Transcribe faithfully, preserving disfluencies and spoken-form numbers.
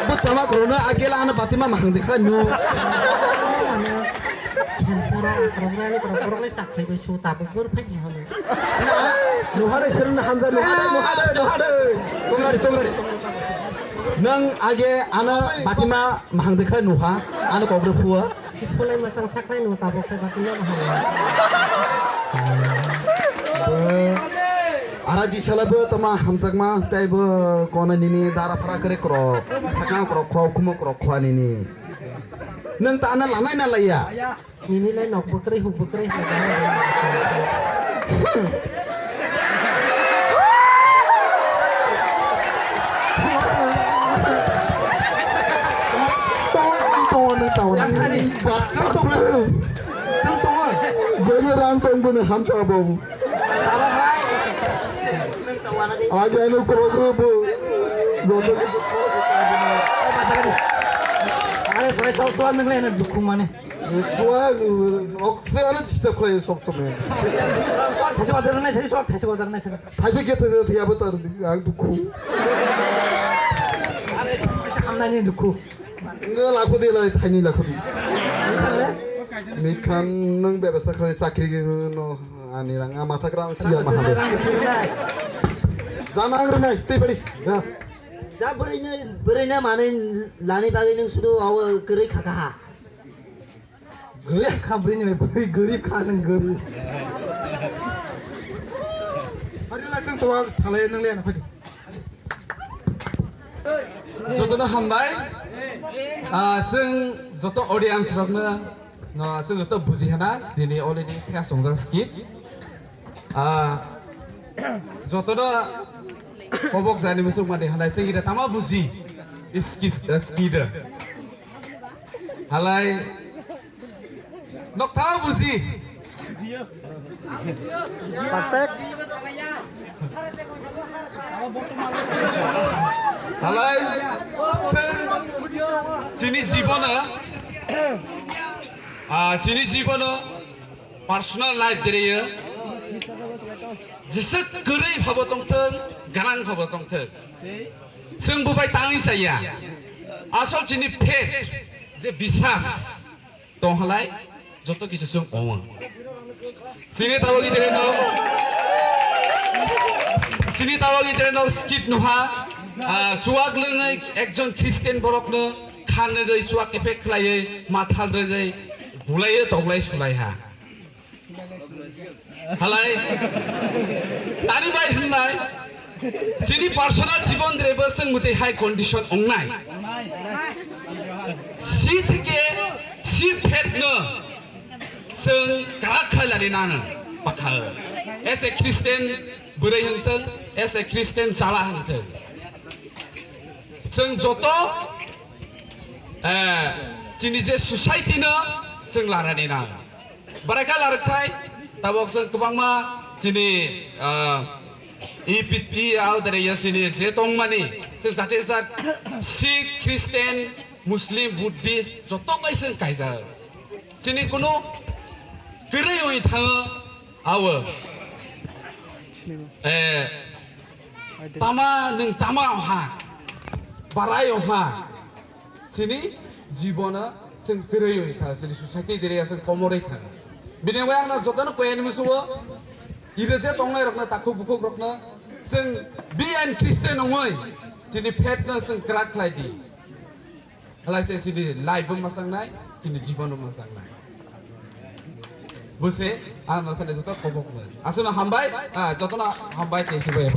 Bo tama khorokno a gela ano batima mahang dekha no. Sempura akrok rani korok borok lai tak khai bai su tabuk bor phai ni hole. Nuhare sel na hamja nuhare nuhare nuhare. Tongradi tongradi tongradi. Nang age ano batima mahang dekha nuha ano kogre phua. Sipulai masang saklai no tabuk khe batina no haya. Ara di sala bo tama hamjakma tei bo kona nini dara phara kre krok sakang krok khwa kumo krok khwa nini. Nang ta ana lanai na laiya. Nini lai nok bwkrwi huk bwkrwi hai. Tongo, tongo, tongo, tongo. Yang tadi. Bak, chang tongo. Chang tongo. Jene rang tong bwni hamsa bo. Age ano kro kro bo. Joto ke. Are, kore chok chok nang le na dukhu mane. Chua, okse ano disturb khlai sob somoi. Thaisa order nai, thaisa, thaisa order nai, thaisa. Thaisa khe thaisa thaya bo tar di, ang dukhu. Are, thaisa hamnani dukhu. Nge lakho di lai, thaini lakho di. Mikhan nang bebasta khlai chakri no ani rang ama thakra ang siya maha. Jana ang rinai, tei bari. Ja bwrwino, bwrwino manwi lani bagwi nang sudu awo kwrwi khaka ha. Gaya kha bwrwini bai bwrwi garib kha nang garib. Ari la chwng towa thalai nang le na phadi. Jotono hambai. Ah, chwng joto audience rokno, no, chwng joto buji hana, dini already khe songjak skit. Ah, jotono kobok jani musuk mani hanai chwng ida tama buji. Skit, skit. Halai. Nokthao buji. Perfect. Halai, chwng chini jibono, ah, chini jibono personal life jereyo. Jesa kwrwi phabo tongthwng, gwnang phabo tongthwng. Chwng bo bai tangwi chaya. Asol chini faith, je biswas. Tong halai, joto kisa sung ong. Sini tawa gidere no. Sini tawa gidere no skit nuha. Ah, chuak lwngai ekjon Christian borok no khan ngai chuak effect khlaiwi mathal rwgwi bulaiwi toklai sulai ha. Halai, tani bai hwnlai, chini personal jibon rebo chwng mwtwi hai condition ongnai. Si theke, si phet no, chwng karak khailani nang pakha. As a Christian bwrwi hwntwng, as a Christian chala hwntwng. Chwng joto, eh, chini je society no chwng larani nang. Barai kha larwkthai, tabok chwng kwbangma chini, ah, E P T rao dere ya chini je tongmani, chwng jate jat Sikh, Christian, Muslim, Buddhist joto bai chwng kaijak. Chini kunu kwrwi oi thango awo. Eh, tama nwng tama oha, barai oha. Chini jibono chwng kwrwi oi kha, chini society diri aswk komorwi kha. Bini bai ang jotono koi ani musuo, ire je tongnai rokno, takhuk bukhuk rokno, chwng B N Christian ongoi, chini faith no chwng kwrak khlai di. Khlai se chini life bo mwchang nai, chini jibon bo mwchang nai. Bwse ang no thani joto khobok nai. Aswkno hambai, ah, jotono hambai tei sibai.